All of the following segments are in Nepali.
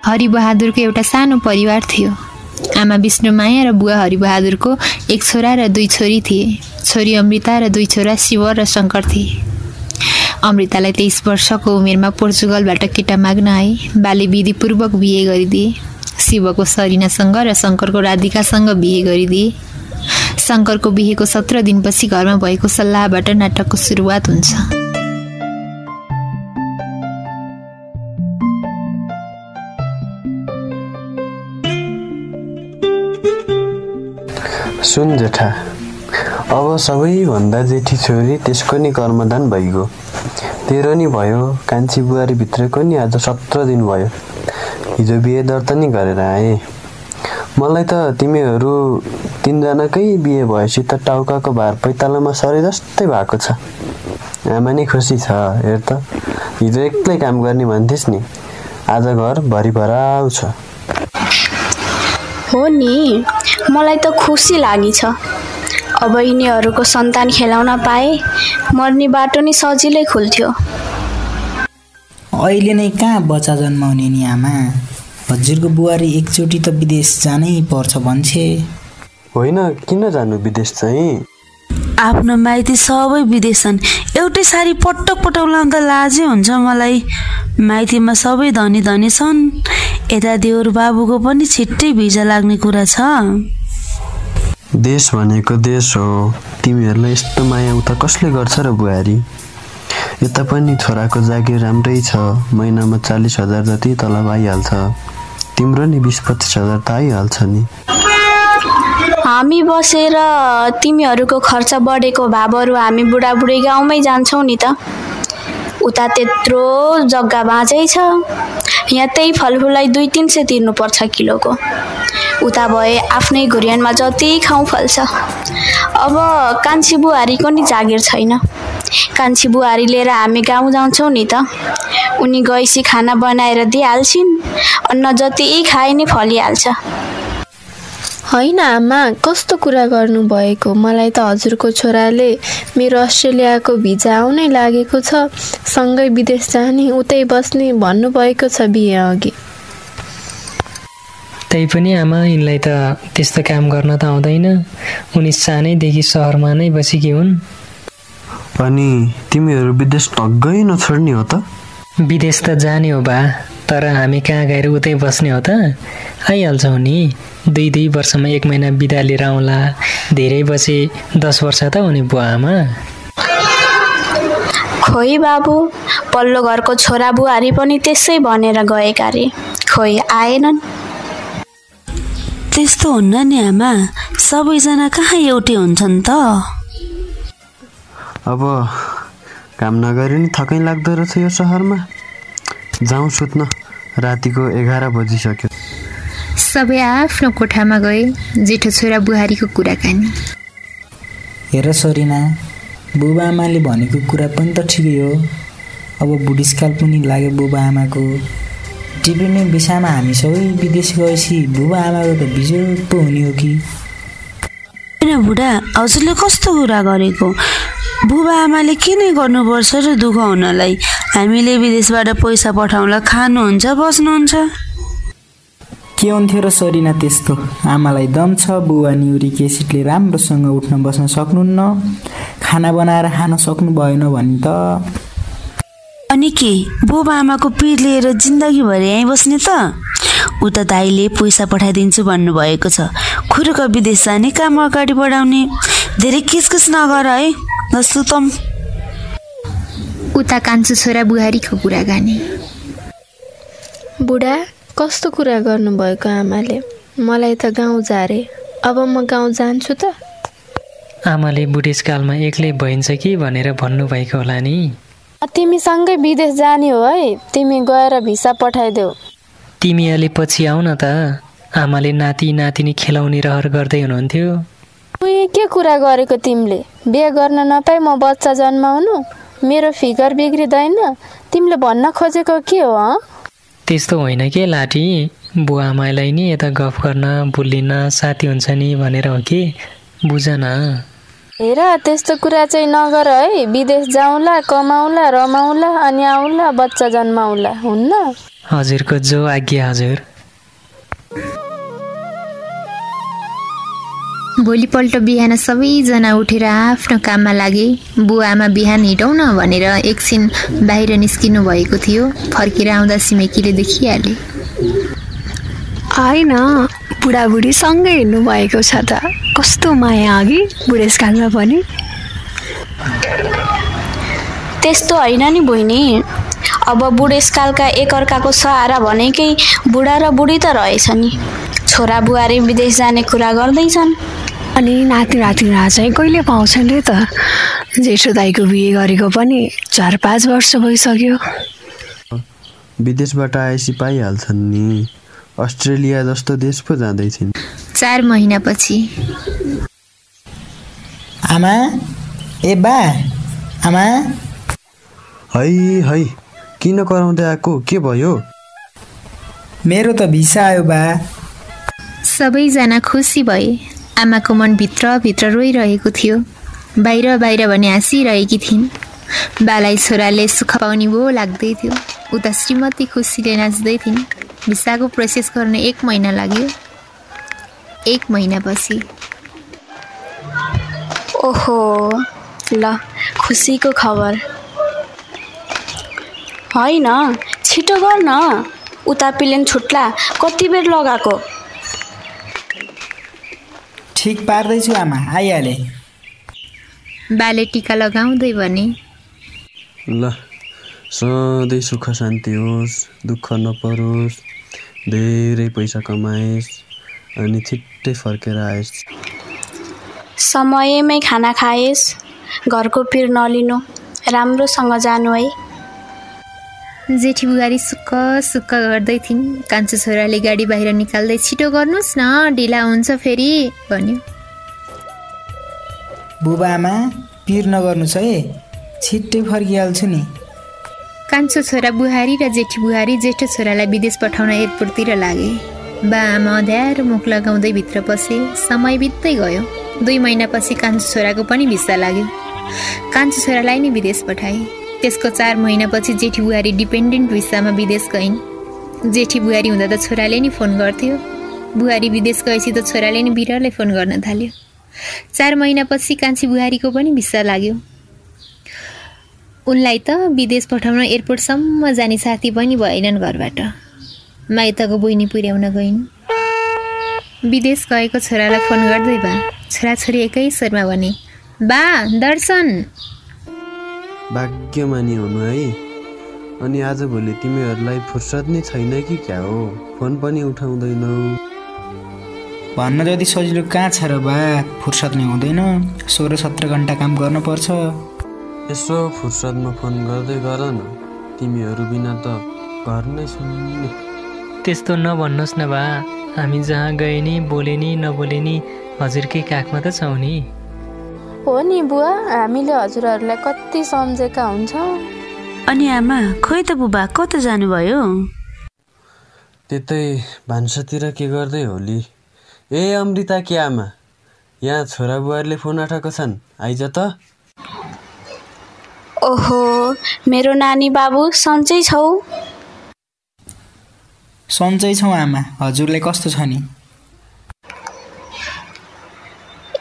हरिबहादुरको एउटा सानो परिवार थियो। आमा विष्णुमाया र बुवा हरिबहादुरको एक छोरा र 2 छोरी थिए। छोरी अमृता र 2 छोरा शिव र शङ्कर थिए। अमृतालाई 23 वर्षको उमेरमा पोर्चुगलबाट केटा माग्न आए। बाले विधिपूर्वक बिहे गरिदिए। शिवको सरिनासँग र शङ्करको राधिकासँग बिहे गरिदिए। शङ्करको बिहेको 17 दिनपछि घरमा भएको सल्लाहबाट नाटकको सुरुवात हुन्छ। सुन जेठा, अब सबैभन्दा जेठी छोरी त्यसको नि कर्मदान भइगयो। तेरो नि भयो। कान्छी बुहारी भित्रको नि आज 17 दिन भयो। हिजो बिहे दर्ता नि गरेर आए। मलाई त तिमीहरू 3 जनाकै बिहे भएपछि त टाउकाको भार पैतालामा सरे जस्तै भएको छ। आमा नि खुसी छ। हेर त, हिजो एक्लै काम गर्ने भन्थिस् नि, आज घर भरिभराउ छ। हो नि, मलाई त खुसी लागिछ। अब यिनीहरूको सन्तान खेलाउन पाए मर्ने बाटो नि सजिलै खुल्थ्यो। अहिले नै कहाँ बच्चा जन्माउने नि आमा? हजुरको बुहारी एकचोटि त विदेश जानै पर्छ भन्छे। होइन, किन जानु विदेश चाहिँ? आफ्नो माइती सबै विदेश छन्। एउटै सारी पटक पटाउलाका लाजै हुन्छ मलाई। माइतीमा सबै धनी धनी छन्। यता देउर बाबुको पनि छिट्टै भिजा लाग्ने कुरा छ। देश भनेको देश हो। तिमीहरूलाई यस्तो माया उता कसले गर्छ र बुहारी? यता पनि छोराको जागिर राम्रै छ। महिनामा 40,000 जति तलब आइहाल्छ। तिम्रो नि 20-25 हजार त आइहाल्छ नि। हामी बसेर तिमीहरूको खर्च बढेको भावहरू हामी बुढाबुढी गाउँमै जान्छौँ नि त। उता त्यत्रो जग्गा बाँझै छ। यहाँ त्यही फलफुललाई 200-300 तिर्नुपर्छ किलोको। उता भए आफ्नै घुर्यानमा जति खाउँ फल्छ। अब कान्छी बुहारीको नि जागिर छैन। कान्छी बुहारी लिएर हामी गाउँ जान्छौँ नि त। उनी गएपछि खाना बनाएर दिइहाल्छिन्। अन्न जति खाए नि फलिहाल्छ। होइन आमा, कस्तो कुरा गर्नुभएको? मलाई त हजुरको छोराले मेरो अस्ट्रेलियाको भिजा आउनै लागेको छ। सँगै विदेश जाने, उतै बस्ने भन्नुभएको छ बिहे अघि। त्यही पनि आमा, यिनलाई त त्यस्तो काम गर्न त आउँदैन। उनी सानैदेखि सहरमा नै बसेकी हुन्। अनि तिमीहरू विदेश टग्गै नछोड्ने हो त? विदेश त जाने हो बा, तर हामी कहाँ गएर उतै बस्ने हो त? आइहाल्छौँ नि। 2 वर्षमा 1 महिना बिदा लिएर आउँला। धेरै बसे 10 वर्ष त हुने बुवा आमा। खोइ बाबु, पल्लो घरको छोरा बुहारी पनि त्यसै भनेर गएका रे। खोइ आएनन्। त्यस्तो हुन्न नि आमा, सबैजना कहाँ एउटै हुन्छन् त। अब काम नगरे नि थकै लाग्दो रहेछ यो सहरमा। जाउँ सुत्न, रातिको 11 बजिसक्यो। सबै आफ्नो कोठामा गए। जेठो छोरा बुहारीको कुराकानी। हेर सरिना, बुबा आमाले भनेको कुरा पनि त ठिकै हो। अब बुढिसकाल पनि लाग्यो बुबा आमाको। टिप्ने बिसामा हामी सबै विदेश गएपछि बुबा आमाको त बिजोग पो हुने हो कि? होइन बुढा, हजुरले कस्तो कुरा गरेको? बुबा आमाले किन गर्नुपर्छ र दुःख हुनलाई? हामीले विदेशबाट पैसा पठाउँला, खानुहुन्छ, बस्नुहुन्छ। के हुन्थ्यो र सरिना त्यस्तो? आमालाई दम छ। बुबा न्युरिक एसिडले राम्रोसँग उठ्न बस्न सक्नुहुन्न। खाना बनाएर खान सक्नु भएन भने त। अनि के बुबा आमाको पिर लिएर जिन्दगीभर यहीँ बस्ने त? उता दाइले पैसा पठाइदिन्छु भन्नुभएको छ। खुरुक विदेश जाने, काम अगाडि बढाउने। धेरै किसकिस नगर है, नसुतम। उता कान्छो छोरा बुहारीको कुराकानी। बुढा, कस्तो कुरा गर्नुभएको आमाले? मलाई त गाउँ जा रे। अब म गाउँ जान्छु त। आमाले बुढेसकालमा एक्लै भइन्छ कि भनेर भन्नुभएको होला नि। तिमी सँगै विदेश जाने हो है? तिमी गएर भिसा पठाइदेऊ। तिमी अलि पछि आउ न त। आमाले नाति नातिनी खेलाउने रहर गर्दै हुनुहुन्थ्यो। उही के कुरा गरेको तिमीले? बिहे गर्न नपाई म बच्चा जन्माउनु? मेरो फिगर बिग्रिँदैन? तिमीले भन्न खोजेको के हो? त्यस्तो होइन के लाठी। बुवा आमालाई नि यता गफ गर्न, बुलिन साथी हुन्छ नि भनेर हो कि? बुझ न। हेर त्यस्तो कुरा चाहिँ नगर है। विदेश जाउँला, कमाउला, रमाउला अनि आउला, बच्चा जन्माउला, हुन्न? हजुरको जो आज्ञा हजुर। भोलिपल्ट बिहान सबैजना उठेर आफ्नो काममा लागे। बुवा आमा बिहान हिँडौँ न भनेर एकछिन बाहिर निस्किनु भएको थियो। फर्केर आउँदा छिमेकीले देखिहाले। होइन, बुढाबुढी सँगै हिँड्नु भएको छ त। कस्तो माया अघि बुढेसकालमा पनि। त्यस्तो होइन नि बहिनी। अब बुढेसकालका एकअर्काको सहारा भनेकै बुढा र बुढी त रहेछ नि। छोरा बुहारी विदेश जाने कुरा गर्दैछन्। अनि नाति नातिना चाहिँ कहिले पाउँछन् रे त? जेठो दाईको बिहे गरेको पनि 4-5 वर्ष भइसक्यो। विदेशबाट आएपछि पाइहाल्छन् नि। अस्ट्रेलिया जस्तो देश पो जाँदैछन्। 4 महिनापछि। आमा, ए बा, आमा। है किन कराउँदै आएको? के भयो? मेरो त भिसा आयो बा। सबैजना खुसी भए। आमाको मन भित्र रोइरहेको थियो। बाहिर भने हाँसिरहेकी थिइन्। बालाई छोराले सुख पाउने भो लाग्दै थियो। उता श्रीमती खुसीले नाच्दै थिइन्। भिसाको प्रोसेस गर्न 1 महिना लाग्यो। 1 महिनापछि। ओहो, ल खुसीको खबर। होइन, छिटो गर्न। उता प्लेन छुट्ला। कति बेर लगाएको? ठिक पार्दैछु आमा, आइहाले। बाले टिका लगाउँदै भने, ल सधैँ सुख शान्ति होस्, दुःख नपरोस्, धेरै पैसा कमाएस् अनि छिट्टै फर्केर आएस्। समयमै खाना खाएस्, घरको पिर नलिनु, राम्रोसँग जानु है। जेठी बुहारी सुक्क गर्दै थिइन्। कान्छो छोराले गाडी बाहिर निकाल्दै, छिटो गर्नुहोस् न, ढिला हुन्छ फेरि भन्यो। बुबा आमा, पिर नगर्नुहोस् है, छिट्टै फर्किहाल्छु नि। कान्छो छोरा बुहारी र जेठी बुहारी जेठो छोरालाई विदेश पठाउन एयरपोर्टतिर लागे। बा आमा अँध्यारो मुख लगाउँदै भित्र पसे। समय बित्दै गयो। 2 महिनापछि कान्छो छोराको पनि भिसा लाग्यो। कान्छो छोरालाई नै विदेश पठाए। त्यसको 4 महिनापछि जेठी बुहारी डिपेन्डेन्ट भिसामा विदेश गइन्। जेठी बुहारी हुँदा त छोराले नि फोन गर्थ्यो। बुहारी विदेश गएपछि त छोराले नि बिरलै फोन गर्न थाल्यो। 4 महिनापछि कान्छी बुहारीको पनि भिसा लाग्यो। उनलाई त विदेश पठाउन एयरपोर्टसम्म जाने साथी पनि भएनन्। घरबाट माइतको बहिनी पुर्याउन गइन्। विदेश गएको छोरालाई फोन गर्दै बा छोराछोरी एकै स्वरमा भने, बा दर्शन। भाग्यमानी हुनु है। अनि आजभोलि तिमीहरूलाई फुर्सद नै छैन कि क्या हो? फोन पनि उठाउँदैनौ। भन्न जति सजिलो कहाँ छ र बा? फुर्सद नै हुँदैन। 16-17 घन्टा काम गर्नुपर्छ। यसो फुर्सदमा फोन गर्दै गर न। तिमीहरू बिना त घर नै सुन्ने। त्यस्तो नभन्नुहोस् न बा। हामी जहाँ गए नि बोले नि नबोले नि हजुरकै काखमा त छौँ नि। हो नि बुवा, हामीले हजुरहरूलाई कति सम्झेका हुन्छौँ। अनि आमा, खोइ त बुबा कता जानुभयो? त्यतै भान्सातिर के गर्दै होली। ए अमृता के आमा, यहाँ छोरा बुहारीले फोन उठाएको छन्, आइज त। ओहो, मेरो नानी बाबु सन्चै छौ? सन्चै छौ आमा। हजुरले कस्तो छ नि?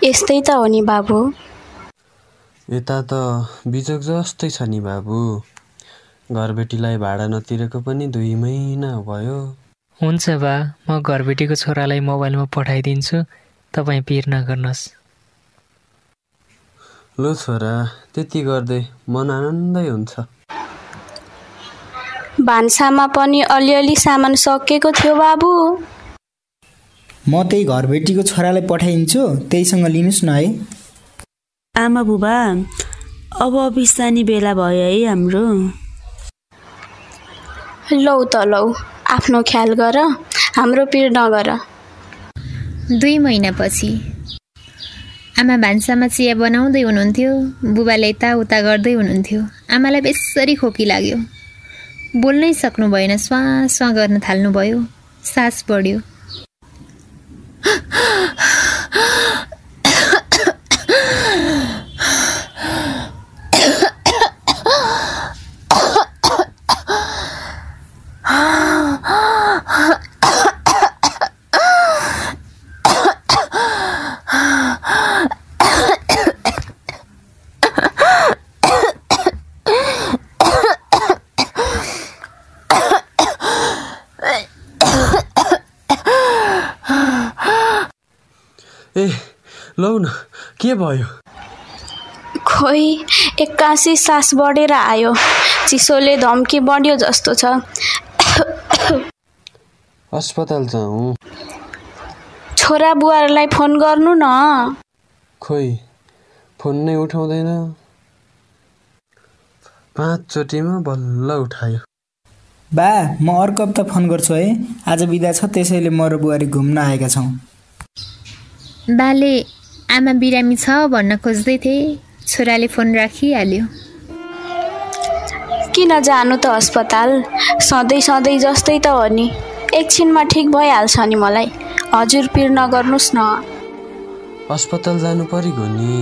यस्तै त हो नि बाबु। यता त बिजोग जस्तै छ नि बाबु। घरबेटीलाई भाडा नतिरेको पनि 2 महिना भयो। हुन्छ बा, म घरबेटीको छोरालाई मोबाइलमा पठाइदिन्छु, तपाईँ पिर नगर्नुहोस्। लो छोरा, त्यति गर्दै मन आनन्दै हुन्छ। भान्सामा पनि अलिअलि सामान सकिएको थियो बाबु। म त्यही घरबेटीको छोरालाई पठाइदिन्छु, त्यहीसँग लिनुहोस् न है। आमा बुबा, अब अफिस जाने बेला भयो है हाम्रो। लौ त लौ, आफ्नो ख्याल गर, हाम्रो पिर नगर। 2 महिनापछि आमा भान्सामा चिया बनाउँदै हुनुहुन्थ्यो। बुबाले यताउता गर्दै हुनुहुन्थ्यो। आमालाई बेसरी खोकी लाग्यो। बोल्नै सक्नु भएन। स्वा स्वा गर्न थाल्नुभयो। सास बढ्यो। ए लौ न के भयो? खोइ एक्कासी सास बढेर आयो, चिसोले धम्की बढ्यो जस्तो छ। अस्पताल जाउँ? छोरा बुवाहरूलाई फोन गर्नु न। खोइ फोन नै उठाउँदैन। 5 चोटिमा बल्ल उठायो। बा म अर्को हप्ता फोन गर्छु है, आज बिदा छ त्यसैले म र बुहारी घुम्न आएका छौँ। बाले आमा बिरामी छ भन्न खोज्दै थिए, छोराले फोन राखिहाल्यो। किन जानु त अस्पताल, सधैँ सधैँ जस्तै त हो नि, एकछिनमा ठिक भइहाल्छ नि मलाई। हजुर पिर नगर्नुहोस् न। अस्पताल जानु परिगयो नि,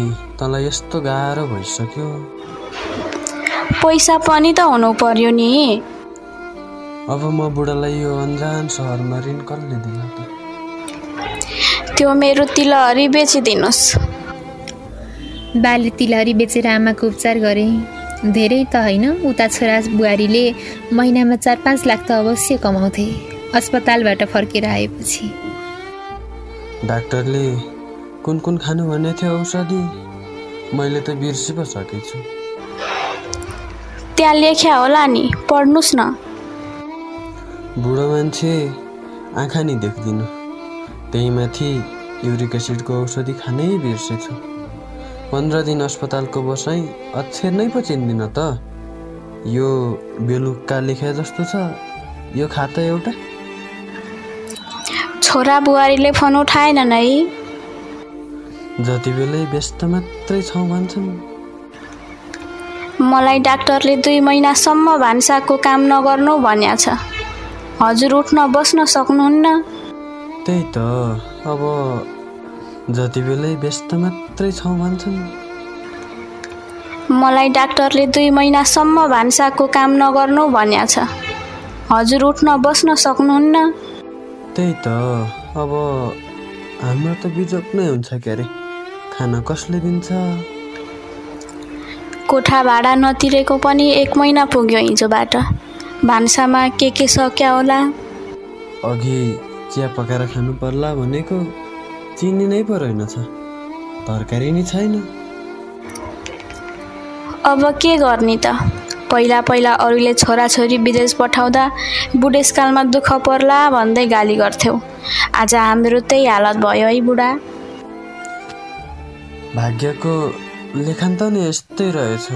तँलाई यस्तो गाह्रो भइसक्यो। पैसा पनि त हुनु पर्यो नि। अब म बुढालाई यो अन्जान सहरमा ऋण कसले दिला त? त्यो मेरो तिलहरी बेचिदिनुहोस्। बाले तिलहरी बेचेर आमाको उपचार गरे। धेरै त होइन, उता छोरा बुहारीले महिनामा 4-5 लाख त अवश्य कमाउँथे अस्पतालबाट फर्केर आएपछि। डाक्टरले कुन कुन खानु भन्ने थियो औषधि, मैले त बिर्सी पो सकेछु। त्यहाँ लेख्या होला नि, पढ्नुहोस् न। बुढो मान्छे आँखा नि देख्दिनँ, त्यही माथि युरिक एसिडको औषधि खानै बिर्सेछु। 15 दिन अस्पतालको बसाइ अक्षर नै पो चिन्दिनँ त। यो बेलुका लेखे जस्तो छ, यो खाता एउटा। छोरा बुहारीले फोन उठाएनन् है? जति बेलै व्यस्त मात्रै छौँ भन्छन्। मलाई डाक्टरले 2 महिनासम्म भान्साको काम नगर्नु भन्या छ। हजुर उठ्न बस्न सक्नुहुन्न? त्यही त, अब जति बेलै व्यस्त मात्रै छौँ भन्छन्। मलाई डाक्टरले 2 महिनासम्म भान्साको काम नगर्नु भन्या छ। हजुर उठ्न बस्न सक्नुहुन्न? त्यही त, अब हाम्रो त बिजोक नै हुन्छ क्यारे, खाना कसले दिन्छ? कोठा भाडा नतिरेको पनि 1 महिना पुग्यो हिजोबाट। भान्सामा के सक्या होला? अघि चिया पकाएर खानु पर्ला भनेको चिनी नै पो रहेनछ, तरकारी नि छैन। अब के गर्ने त? पहिला पहिला अरूले छोराछोरी विदेश पठाउँदा बुढेसकालमा दुःख पर्ला भन्दै गाली गर्थ्यौ। आज हाम्रो त्यही हालत भयो है बुढा। भाग्यको लेखन त नि यस्तै रहेछ।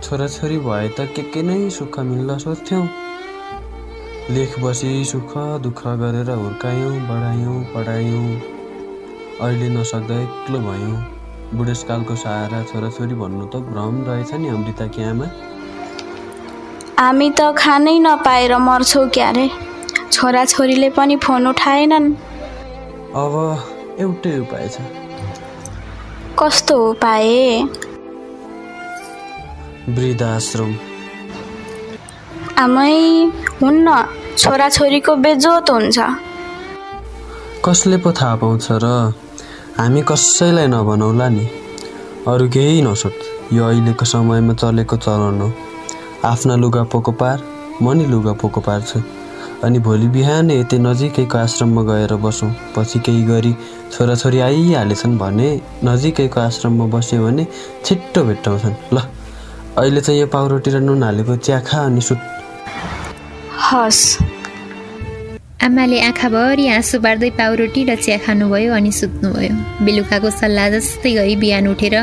छोराछोरी भए त के नै सुख मिल्ला सोच्थ्यौँ। लेख बसी सुख दुःख गरेर हुर्कायौँ, बढायौँ, पढायौँ। अहिले नसक्दा एक्लो भयौँ। बुढेसकालको सहारा छोराछोरी भन्नु त भ्रम रहेछ नि अमृताकी आमा। हामी त खानै नपाएर मर्छौँ क्यारे। छोराछोरीले पनि फोन उठाएनन्। अब एउटै उपाय छ। कस्तो उपाय? वृद्धाश्रम। आमै हुन्न, छोराछोरीको बेजोत हुन्छ। कसले पो थाहा पाउँछ र? हामी कसैलाई नभनौला नि। अरू केही नसोच, यो अहिलेको समयमा चलेको चलन हो। आफ्ना लुगा पोको पार, म नि लुगा पोको पार्छु। अनि भोलि बिहानै यतै नजिकैको आश्रममा गएर बसौँ। पछि केही गरी छोराछोरी आइहालेछन् भने नजिकैको आश्रममा बस्यो भने छिट्टो भेट्टाउँछन्। ल अहिले चाहिँ यो पाउरोटी र नुन हालेको चिया खा अनि सुत। हस्। आमाले आँखाभरि आँसु बार्दै पाउरोटी र चिया खानुभयो अनि सुत्नुभयो। बेलुकाको सल्लाह जस्तै गरी बिहान उठेर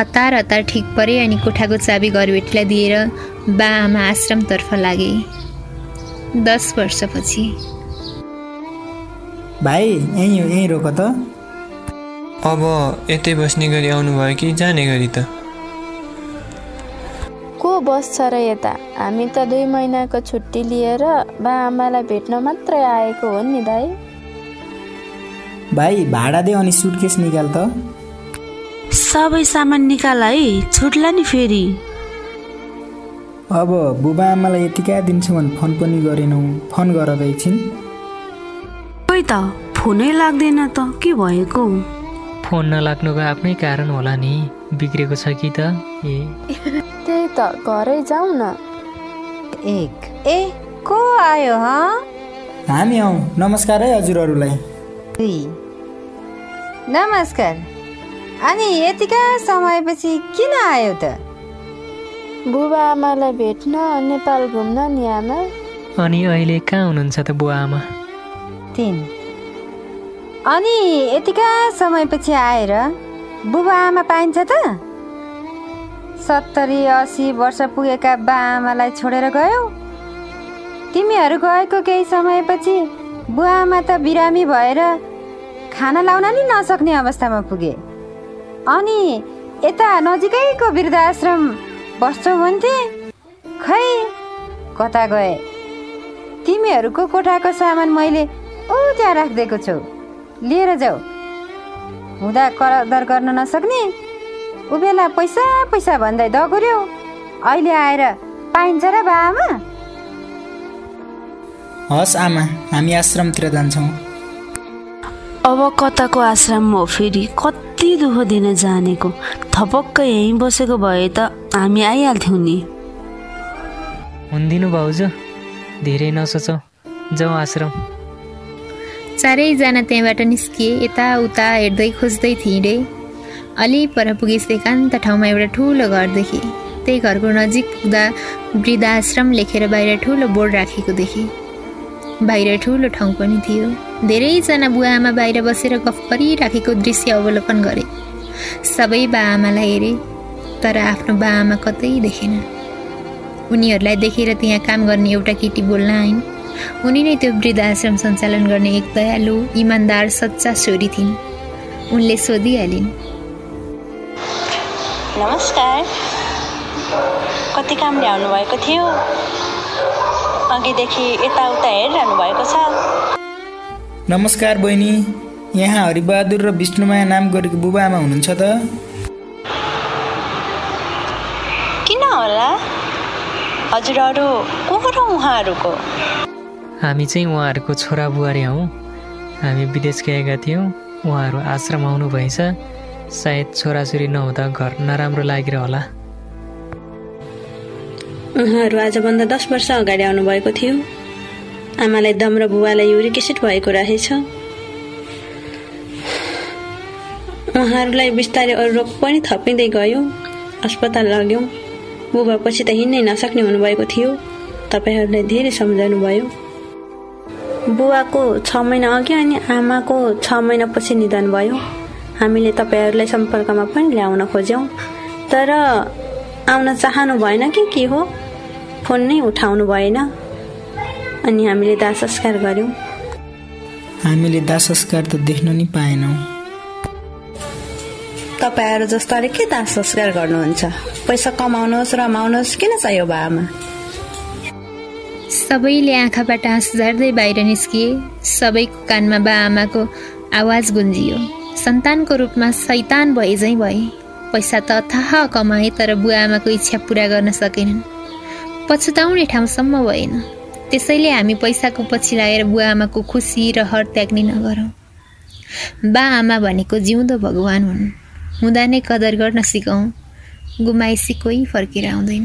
हतार हतार ठिक परे अनि कोठाको चाबी घरबेटीलाई दिएर बा आमा आश्रमतर्फ लागे। 10 वर्षपछि। भाइ यहीँ रोक त। अब यतै बस्ने गरी आउनुभयो कि जाने गरी त? को बस्छ र यता? हामी त 2 महिनाको छुट्टी लिएर बा आमालाई भेट्न मात्रै आएको हो नि दाइ। भाइ भाडा दे अनि सुटकेस निकाल त। सबै सामान निकाल है, छुट्ला नि फेरि। अब बुबा आमालाई यतिका दिनसम्म फोन पनि गरेनौ, फोन गर त एकछिन। खोइ त फोनै लाग्दैन त, के भएको? फोन नलाग्नुको आफ्नै कारण होला नि, बिग्रेको छ कि त? त्यही त, घरै जाऊ न। को आयो ह? हामी आऊ। नमस्कार है हजुरहरूलाई। नमस्कार। अनि यतिका समयपछि किन आयो त? बुबा आमालाई भेट्न नेपाल घुम्न नि आमा। अनि अहिले कहाँ हुनुहुन्छ त बुवा आमा? 3। अनि यतिका समयपछि आएर बुबा आमा पाइन्छ त? 70-80 वर्ष पुगेका बा आमालाई छोडेर गयो। तिमीहरू गएको केही समयपछि बुवा आमा त बिरामी भएर खाना लाउन नि नसक्ने अवस्थामा पुगे। अनि यता नजिकैको वृद्धाश्रम बस्छौ भन्थे, खै कता गए? तिमीहरूको कोठाको सामान मैले त्यहाँ राखिदिएको छु, लिएर जाऊ। हुँदा करदर गर्न नसक्ने उबेला पैसा पैसा भन्दै दगुर्यो, अहिले आएर पाइन्छ र बा आमा? हस् आमा, हामी आश्रमतिर जान्छौँ। अब कताको आश्रम हो फेरि? कति दुःख दिन जानेको, थपक्क यहीँ बसेको भए त हामी आइहाल्थ्यौँ नि। हुन्दिनु भाउजू, धेरै नसोचौ, जाउँ आश्रम। चारैजना त्यहाँबाट निस्किए। यताउता हेर्दै खोज्दै थिए। अलि पर पुगेपछि एकान्त ठाउँमा एउटा ठुलो घर देखे। त्यही घरको नजिक पुग्दा वृद्धाश्रम लेखेर बाहिर ठुलो बोर्ड राखेको देखे। बाहिर ठुलो ठाउँ पनि थियो। धेरैजना बुवा आमा बाहिर बसेर गफ गरिराखेको दृश्य अवलोकन गरे। सबै बा आमालाई हेरे, तर आफ्नो बा आमा कतै देखेन। उनीहरूलाई देखेर त्यहाँ काम गर्ने एउटा केटी बोल्न आइन्। उनी नै त्यो वृद्धाश्रम सञ्चालन गर्ने एक दयालु, इमान्दार, सच्चा छोरी थिइन्। उनले सोधिहालिन्, नमस्कार, कति कामले आउनुभएको थियो? अघिदेखि यताउता हेरिरहनु भएको छ। नमस्कार बहिनी, यहाँ हरिबहादुर र विष्णुमाया नाम गरेको बुबा आमा हुनुहुन्छ त? किन होला? हजुरहरू को हो र उहाँहरूको? हामी चाहिँ उहाँहरूको छोरा बुहारी हौँ। हामी विदेश गएका थियौँ, उहाँहरू आश्रम आउनु भएछ। सायद छोराछोरी नहुँदा घर नराम्रो लागेर होला। उहाँहरू आजभन्दा 10 वर्ष अगाडि आउनुभएको थियो। आमालाई दम र बुबालाई युरिक एसिड भएको रहेछ। उहाँहरूलाई बिस्तारै अरू रोग पनि थपिँदै गयो। अस्पताल लग्यौँ। बुबा पछि त हिँड्नै नसक्ने हुनुभएको थियो। तपाईँहरूलाई धेरै सम्झाउनु भयो। बुबाको 6 महिना अघि अनि आमाको 6 महिना पछि निधन भयो। हामीले तपाईँहरूलाई सम्पर्कमा पनि ल्याउन खोज्यौँ, तर आउन चाहनु भएन कि के हो? फोन नै उठाउनु भएन। अनि हामीले दाह संस्कार गर्यौँ। हामीले दाह संस्कार त देख्न नि पाएनौँ। तपाईँहरू जस्तोले के दाह संस्कार गर्नुहुन्छ? पैसा कमाउनुहोस् रमाउनुहोस्, किन चाहियो बा आमा? सबैले आँखाबाट आँसु झार्दै बाहिर निस्किए। सबैको कानमा बा आमाको आवाज गुन्जियो, सन्तानको रूपमा शैतान भए झैँ भए। पैसा त अथाह कमाए, तर बुवा आमाको इच्छा पूरा गर्न सकेनन्। पछुताउने ठाउँसम्म भएन। त्यसैले हामी पैसाको पछि लागेर बुवा आमाको खुसी र हर त्याग्ने नगरौँ। बा आमा भनेको जिउँदो भगवान हुन्। हुँदा नै कदर गर्न सिकौँ। गुमाएसी कोही फर्केर आउँदैन।